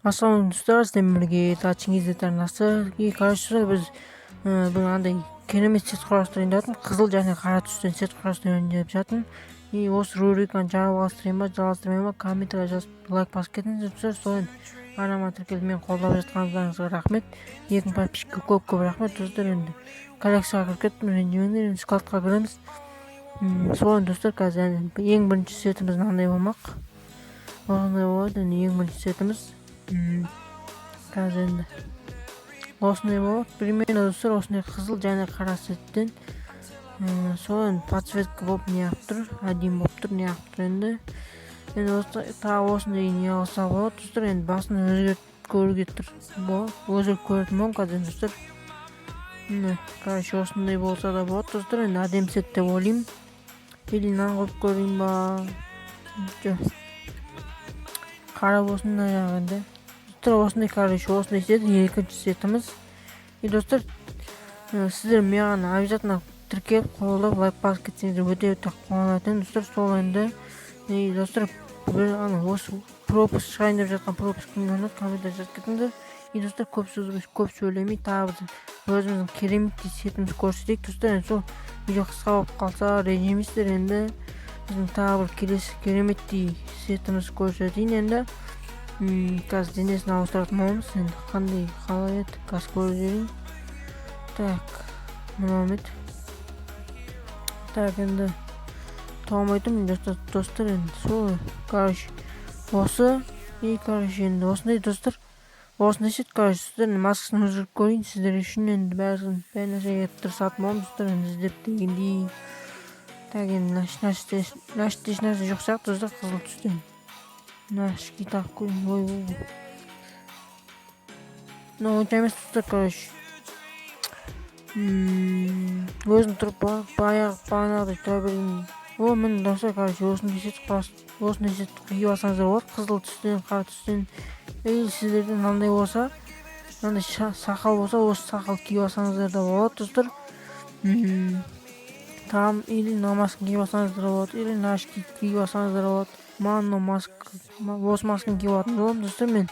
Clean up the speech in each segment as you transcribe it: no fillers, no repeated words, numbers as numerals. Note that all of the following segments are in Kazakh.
Ассалаумағалейкум, достар! Сіздермен бірге Чингиз арнасы. И, короче, біз бүгін андай керемет сет құрастырайын деп жатырмын, қызыл және қара түстен сет құрастырайын деп жатырмын. И осы рубриканы жалғастырайын ба, жалғастырмайын ба, комментарий жазып, лайк басып кетіңіздер, достар. Сол енді арнама тіркеліп, мені қолдап жатқандарыңызға рахмет. 2000 подписчикке көп көп рахмет, достар. Енді коллекцияға кіріп кеттім, ренжімеңдер. Енді складқа кіреміз. Сол енді, достар, қазір ең бірінші сетіміз мынандай болмақ, осындай болады. Енді ең бірінші сетіміз қазір енді осындай болады примерно, достар, осындай қызыл және қара сеттен. Сол енді подсветка болып неғып тұр, әдемі болып тұр, неғып тұр. Енді осы тағы осындай не қылса болады, достар. Енді басын өзгертіп көруге тұр, өзгертіп көретін боламын қазір енді, достар. Міне, короче, осындай болса да болады, достар. Енді әдемі сет деп ойлаймын. Или мынаны қойып көрейін ба? Жоқ, қара болсын мына жағы. Енді, достар, осындай, короче, осындай сет, екінші сетіміз. И, достар, сіздер маған обязательно тіркеліп, қолдап, лайк басып кетсеңіздер, өте өте қуанатын едім, достар. Сол енді, и, достар, бір ана осы пропуск шығайын деп жатқан пропуск кімге ұнады, комментарий жазып кетіңдер. И, достар, көп сөз, көп сөйлемей, тағы біз өзіміздің кереметтей сетімізді көрсетейік, достар. Енді сол видео қысқа болып қалса, ренжімейсіздер. Енді біздің тағы бір келесі кереметтей сетімізді көрсетейін. Енді қазір денесін ауыстыратын боламыз. Енді қандай, қалай еді, қазір көріп жіберейін. Так, мынау ма еді? Так, енді таба алмай тұрмын, достар. Енді сол, короче, осы. И, короче, енді осындай, достар, осындай сет. Короче, сіздер маскасын өзгертіп көрейін сіздер үшін. Енді бәрін, бәр нәрсеге тырысатын боламын, достар. Енді іздеп дегендей. Так, енді мына іште ешнәрсе жоқ сияқты, достар, қызыл түстен. Мына очки тағып көрейін. Ой, ой, мынау онша емес, достар. Короче, өзім тұрып, баяғы бағанағыдай тұра берген. О, міне, достар, короче, осындай сет, осындай сет киіп алсаңыздар болады, қызыл түстен, қара түстен. Или сіздерде мынандай болса, мынандай сақал болса, осы сақал киіп алсаңыздар да болады, достар. Там или мына масканы киіп алсаңыздар болады, или мына очки киіп алсаңыздар болады. Маған мынау маска, осы масканы киіп алатын боламын, достар, мен.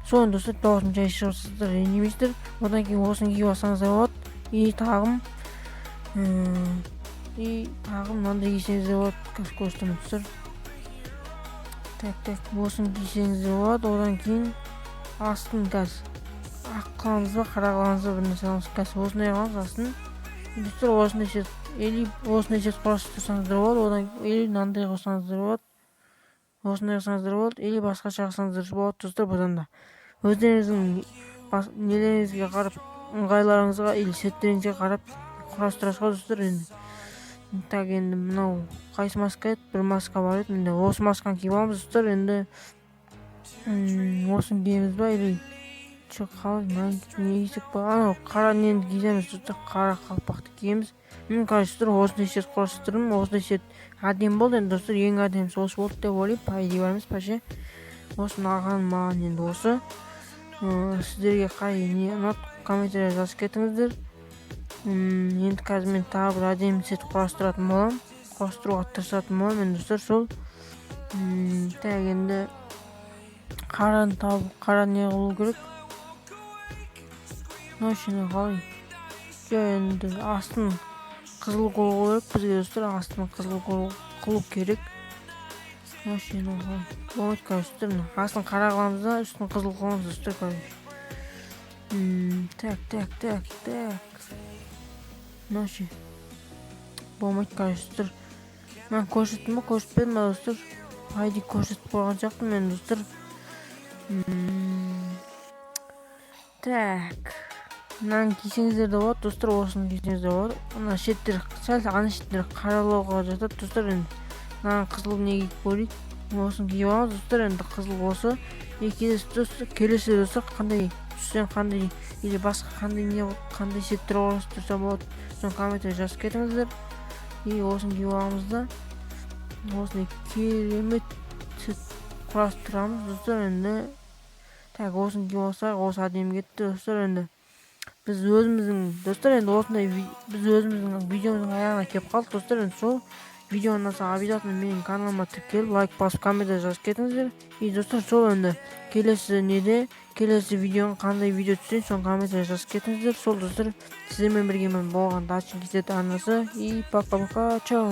Соны, достар, дауысым жай шығып, ренжімейсіздер. Одан кейін осыны киіп алсаңыздар болады. И тағы, и тағы мынандай кисеңіздер болады, қазір көрсетемін, достар. Так, так, осыны кисеңіздер болады. Одан кейін астын қазір ақ қыламыз ба, қара қыламыз ба, бір нәрсе қыламыз. Қазір осындай қыламыз астын, достар. Осындай сет или осындай сет құрастырсаңыздар болады. Одан или мынандай қылсаңыздар болады, осындай қылсаңыздар болады, или басқаша қылсаңыздар болады, достар. Бұдан да өздеріңіздің нелеріңізге қарап, ыңғайларыңызға или сеттеріңізге қарап құрастырасыз ғой, достар. Енді, так, енді мынау қайсы маска еді? Бір маска бар еді, міне, осы масканы киіп аламыз, достар. Енді осыны киеміз ба или че, қалай, не кисек па? Анау қара нені киеміз, достар, қара қалпақты киеміз. Мен, короче, достар, осындай сет құрастырдым. Осындай сет әдемі болды енді, достар. Ең әдемісі осы болды деп ойлаймын. По идее бар емес па ше? Осы ұнаған маған. Енді осы, сіздерге қай не ұнады, комментария жазып кетіңіздер. Енді қазір мен тағы бір әдемі сет құрастыратын боламын, құрастыруға тырысатын боламын енді, достар. Сол, так, енді қараны тауып, қара не қылу керек? Мынау қалай? Жоқ, енді астын қызыл қылу керек бізге, достар, астын қызыл қылу керек. Вообще қалай болмайды? Короче, достар, мына астын қара қыламыз да, үстін қызыл қыламыз, достар. Короче, так, так, так, так, мынау ше? Болмайды, короче, достар. Мен көрсеттім ба, көрсетпедім ба, достар? По идее көрсетіп қойған сияқтымын мен, достар. Так, мынаны кисеңіздер де болады, достар, осыны кисеңіздер болады. Ана шеттері сәл, ана шеттері қаралауға жатады, достар. Енді мынаны қызыл не киіп көрейік. Осыны киіп аламыз, достар. Енді қызыл осы. И келесі, достар, келесі, достар, қандай түстен, қандай или басқа қандай не, қандай сеттер құрастырса болады, соны комментарий жазып кетіңіздер. И осыны киіп аламыз да, осындай керемет сет құрастырамыз, достар. Енді, так, осыны киіп алсақ, осы әдемі кетті, достар. Енді біз өзіміздің, достар, енді осындай біз өзіміздің видеомыздың аяғына келіп қалдық, достар. Енді сол Видео ұнаса, обязательно менің каналыма тіркеліп, лайк басып, комментарий жазып кетіңіздер. И, достар, сол енді келесі неде, келесі видеоны қандай видео түсірейін, соны комментарий жазып кетіңіздер. Сол, достар, сіздермен бірге мен болған Дачин KZ арнасы. И пока пока, чао.